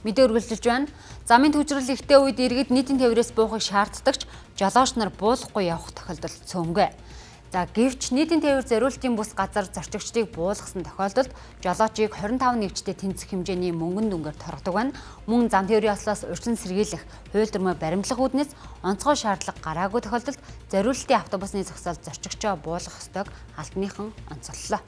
Мэдээ үргэлжилж байна. Замын түгжрэл ихтэй үед иргэд нийтийн тээврээс буухыг шаарддаг ч жолооч нар буулгахгүй явах тохиолдол цөөнгүй. За гэвч нийтийн тээвэр зориултын бүс газар зорчигчдыг буулгасан тохиолдолд жолоочийг 25 нэгжтэй тэнцэх хэмжээний мөнгөн дүнгээр торгодог байна. Мөн зам тээврийн ослоос урьдчилан сэргийлэх, хууль дүрмээ баримтлах үүднээс онцгой шаардлага гараагүй тохиолдолд зориултын автобусны зогсоолд зорчигчоо буулгах ёстойг албаныхан онцоллоо.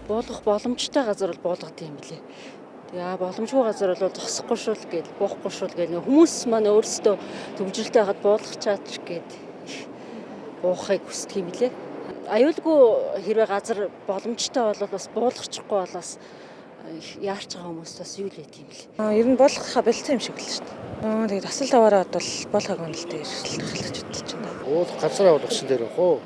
Буулгах боломжтой газар бол буулгадаг юм билээ. Тэгээ боломжгүй газар бол зогсохгүй шүү л гээл, буухгүй шүү л гээл. Хүмүүс маань өөрсдөө төвжирэлтэй байхад буулгачаач гээд буухыг хүсдэг юм билээ. Аюулгүй хэрвээ газар боломжтой бол бас буулгачихгүй бол бас яарч байгаа хүмүүс бас юу л байт юм бэл. Ер нь буулгахаа болцсон юм шиг л шүү дээ. Тэгээд тасал таваараа бол буулгаг үнэлтэй эрсдэл гэж байна. Буулгах газараа болгосон дээр байх уу?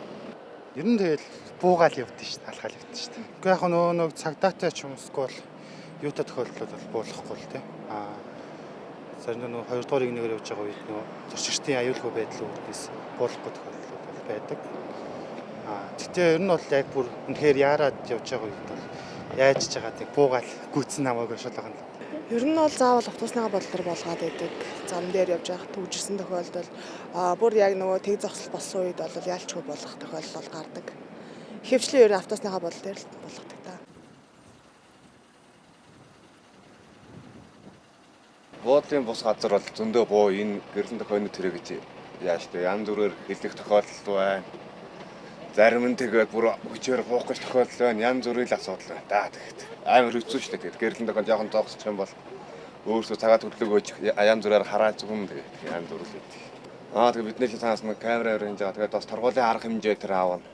Ер нь тэгэл буугаал явдсан шүү дээ, алхаал явдсан шүү дээ. Гэхдээ яг нөгөө нэг цагдаатай ч юмсгүй бол юутай тохиолдлууд бол буулгахгүй л тий. Аа зарим нөгөө 2 дугаар игнэгээр явж байгаа үед нөгөө зорчигчдын аюулгүй байдлын үүднээс буулгахгүй тохиолдлууд бол байдаг. Аа тэгтээ ер нь бол яг бүр үнэхээр яарад явж байгаа үед бол яаж ч байгаа тэг буугаал гүйтсэн намайг шал байгаа юм. Ер нь бол заавал автобусныхаа бодлоор болгоод байдаг. Зам дээр явж байхад түгжирсэн тохиолдолд бүр яг нөгөө тэг зогсол болсон үед бол яалчгүй болгох тохиолдол бол гардаг. Ихэвчлэн ер нь автобусныхаа бодол дээр л болгодог та. Буудлын бус газар бол зөндөө буу энэ гэрлэн тохионы тэрэ гэж яаж тэ янз бүрээр хэлэх тохиолдол байна. Зарим нь тэгээд бүр хүчээр буух гэж тохиолдол байна. Янз бүрийн л асуудал байна да тэгэхэд. Амар хэцүү шүү дээ. Тэгээд гэрлэн тохион жоохон зогсчих юм бол өөрсдөө цагаат хөдлөгөөж янз бүрээр хараа зүгүн тэгээд янз бүр л байдаг. Тэгээд бидний цаанаас нэг камера өрнж байгаа. Тэгээд бас торгуулийн арга хэмжээ тэр аавна.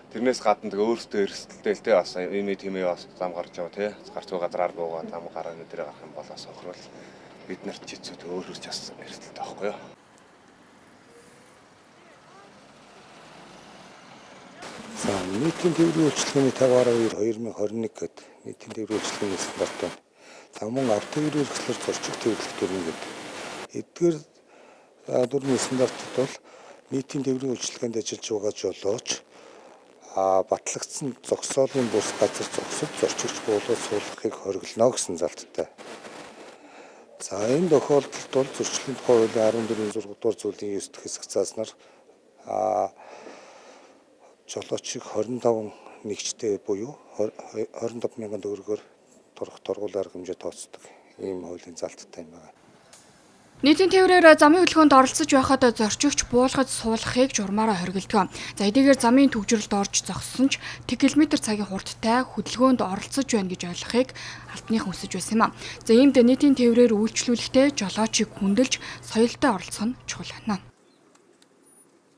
Тэрнээс гадна тэг өөрсдөө эрсдэлтэй л те бас ийм тийм бас зам гарч яваа те гарцуу газраар буугаа зам гараа нөтрэ гарах юм бол бас охрол бид нарт ч хэцүү те өөрөө ч бас эрсдэлтэй байхгүй юу. За нийтийн тээврийн үйлчилгээний 50.2 2021 гэдэг нийтийн тээврийн үйлчилгээний стандарт байна. За мөн автотээврийн хэрэгслээр зорчих тээвэрлэх дүрм гэдэг. Эдгээр дүрмийн стандартад бол нийтийн тээврийн үйлчилгээнд ажиллаж байгаа жолооч батлагдсан зогсоолын бус газар зогсож зорчигч буулгаж суулгахыг хориглоно гэсэн залттай. За энэ тохиолдолд бол зөрчлийн тухай хуулийн 14-ийн 6 дугаар зүйлийн 9 дэх хэсэг зааснаар жолоочийг 25 нэгжтэй буюу 25 мянган төгрөгөөр торох торгуул арга хэмжээ тооцдог ийм хуулийн залттай юм байна. Нийтийн тээврээр замын хөдөлгөөнд оролцож байхад зорчигч буулгаж суулгахыг журмаараа хориглодог. За эдгээр замын түгжрэлд орж зогссон ч 1 км цагийн хурдтай хөдөлгөөнд оролцож байна гэж ойлгохыг албаныхан хүсэж байсан юм а. За иймд нийтийн тээврээр үйлчлүүлэхдээ жолоочийг хүндэлж соёлтой оролцох нь чухал байна.